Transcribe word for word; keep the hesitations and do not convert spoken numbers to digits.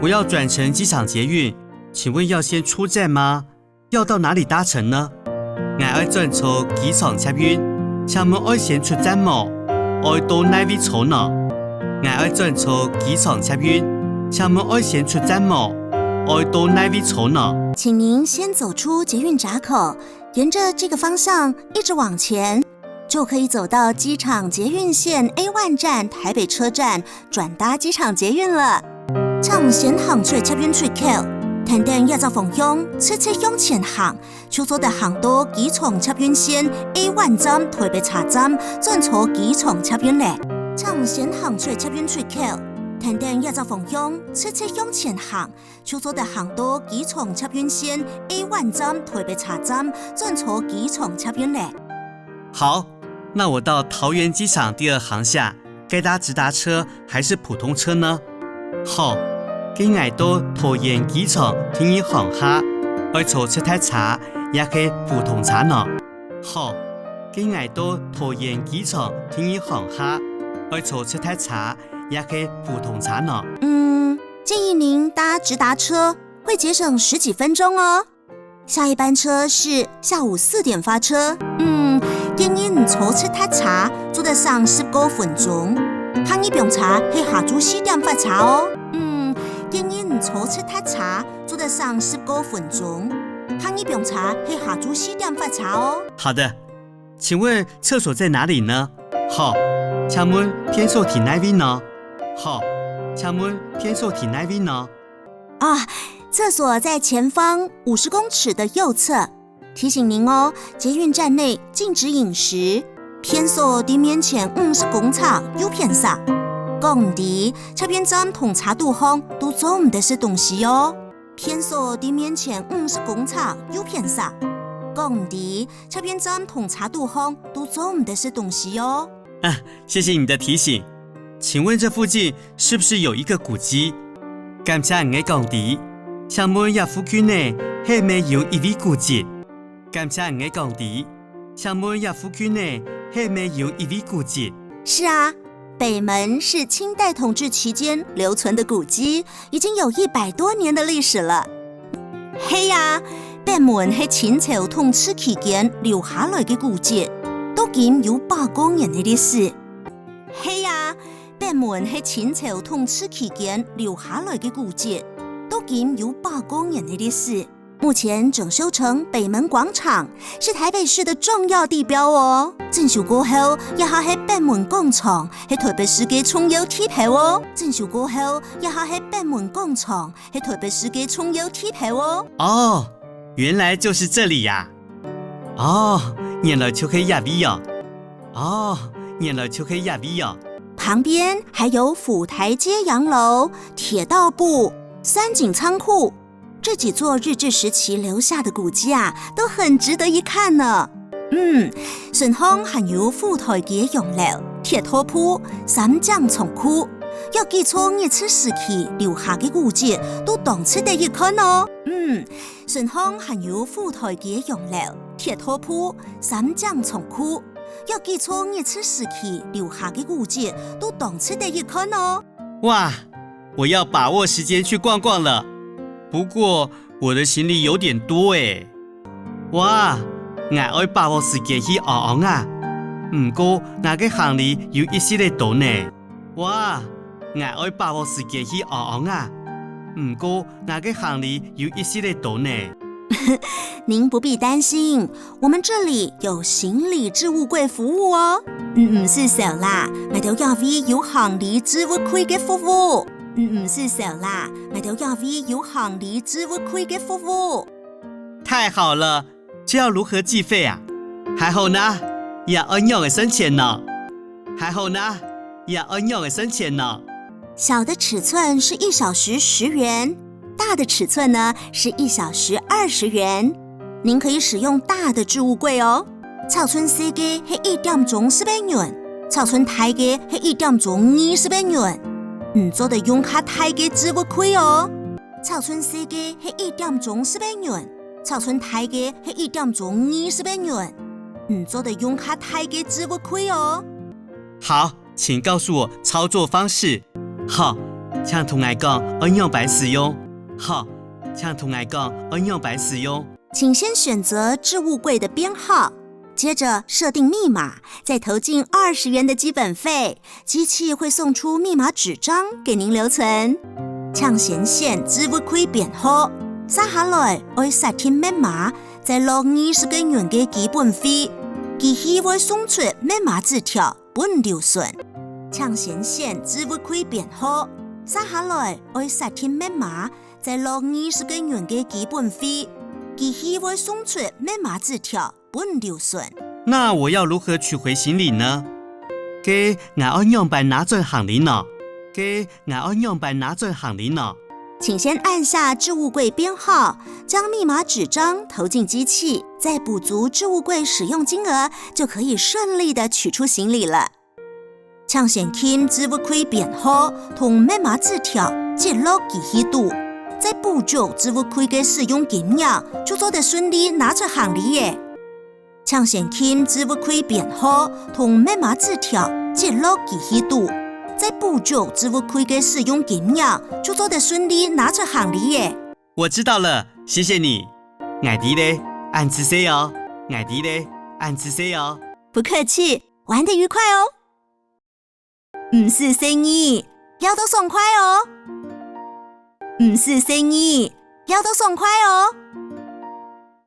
我要轉乘機場捷運，請問要先出站嗎？要到哪裡搭乘呢？𠊎愛轉坐機場捷運，請問愛先出站無？愛到哪位坐呢？𠊎愛轉坐機場捷運，請問愛先出站無？愛到哪位坐呢？請您先走出捷運闸口，沿着这个方向一直往前，就可以走到机场捷运线A one站台北车站，转搭机场捷运了。請先行出捷運出口，跈等這隻方向，直直向前行，就做得行到機場捷運線A one站台北車站，轉坐機場捷運了。請先行出捷運出口，跈等這隻方向，直直向前行，就做得行到機場捷運線A one站台北車站，轉坐機場捷運了。好，那我到桃園機場第二航廈，該搭直達車還是普通車呢？好，該𠊎到桃園機場第二航廈，愛坐直達車也係普通車呢？好，該𠊎到桃園機場第二航廈，愛坐直達車也係普通車呢？嗯，建议您搭直达车，会节省十几分钟哦。下一班车是下午四点发车。嗯，建议你坐直达车，做得省十个分钟。下二班车係下晝四點发車哦。嗯，建议你坐直达车，做得省十个分钟。下二班车係下晝四点发车哦。好的，请问厕所在哪里呢？好，请问便所在哪位呢？好，请问便所在哪位呢？啊，厕所在前方五十公尺的右侧。提醒您哦，捷运站内禁止饮食。便所在面前五十公尺右片上。講你知，捷运站同車肚項都做毋得食東西哦。便所在面前五十公尺右片上。講你知，捷运站同车肚項都做毋得食東西哦。谢谢你的提醒。请问这附近是不是有一个古迹？感谢你个讲解。请问这附近呢，係毋係有一位古迹？感谢你个讲解。请问这附近呢，係毋係有一位古迹？是啊，北门是清代统治期间留存的古迹，已经有一百多年的历史了。係啊，北门係清朝统治期间留下来个古迹，都已经有百个年个历史。係啊，北门係清朝统治期间留下来个古迹，都已经有百个年个历史。目前整修成北门广场，是台北市的重要地标哦。整修过后，这下係北门广场，係台北市个重要地标哦。整修过后，这下係北门广场，係台北市个重要地标哦。哦，原来就是这里呀！哦，原来就係这位哦！哦，原来就係这位哦！旁边还有府台揭阳楼、铁道部、三井仓库，这几座日治时期留下的古迹啊，都很值得一看呢。嗯，身上还有府台揭阳楼、铁道部、三井仓库，有几座日治时期留下个古迹，都当值得一看哦。嗯，身上还有府台揭阳楼、铁道部、三井仓库，有几座日治时期留下个古迹，都当值得一看哦。哇，我要把握时间去逛逛了。不过我的行李有点多诶。哇，𠊎愛把握时间去逛逛啊。毋过𠊎个行李有一息仔多呢。哇，𠊎愛把握时间去逛逛啊。毋过𠊎个行李有一息仔多呢。您不必担心，我们这里有行李置物柜服务哦。嗯，毋使愁啦，𠊎兜这位有行李置物柜个服务。嗯，毋使愁啦，𠊎兜这位有行李置物柜个服务。太好了，这要如何计费啊？还好呢，也要用个算钱呢。还好呢，也要用个算钱呢。小的尺寸是一小时十元，大的尺寸呢是一小时二十元。您可以使用大的置物柜哦。尺寸細个係一点钟十个銀，尺寸大个係一点钟二十个银。你做得用较大个置物柜哦。尺寸細个係一点钟十个银，尺寸大个係一点钟二十个银。你做得用较大个置物柜哦。好，请告诉我操作方式。好，請同𠊎講愛仰般使用。好，請同𠊎講愛仰般使用。請先選擇置物櫃的編號，接著設定密碼，再投進二十元的基本費，機器會送出密碼紙張給您留存。請先選置物櫃編號，續下來愛設定密碼，再落二十個銀个基本費，機器會送出密碼紙條分留存。請先選置物櫃編號，續下來愛設定密碼，再落二十個銀个基本費，機器會送出密碼紙條分留存。那我要如何取回行李呢？該𠊎愛仰般拿轉行李呢？該𠊎愛仰般拿轉行李呢？請先按下置物櫃編號，將密碼紙張投進機器，再補足置物櫃使用金額，就可以順利地取出行李了。請先撳置物櫃編號同密碼紙條接落機器肚，再補足置物櫃个使用金額，就做得順利拿出行李了。請先撳置物櫃編號同密碼紙條接落機器肚，再補足置物櫃个使用金額，就做得順利拿出行李了。我知道了，謝謝你。𠊎知了，恁仔細哦。𠊎知了，恁仔細哦。不客氣，玩得愉快哦。毋使細義，尞到爽快哦。毋使細義，尞到爽快哦。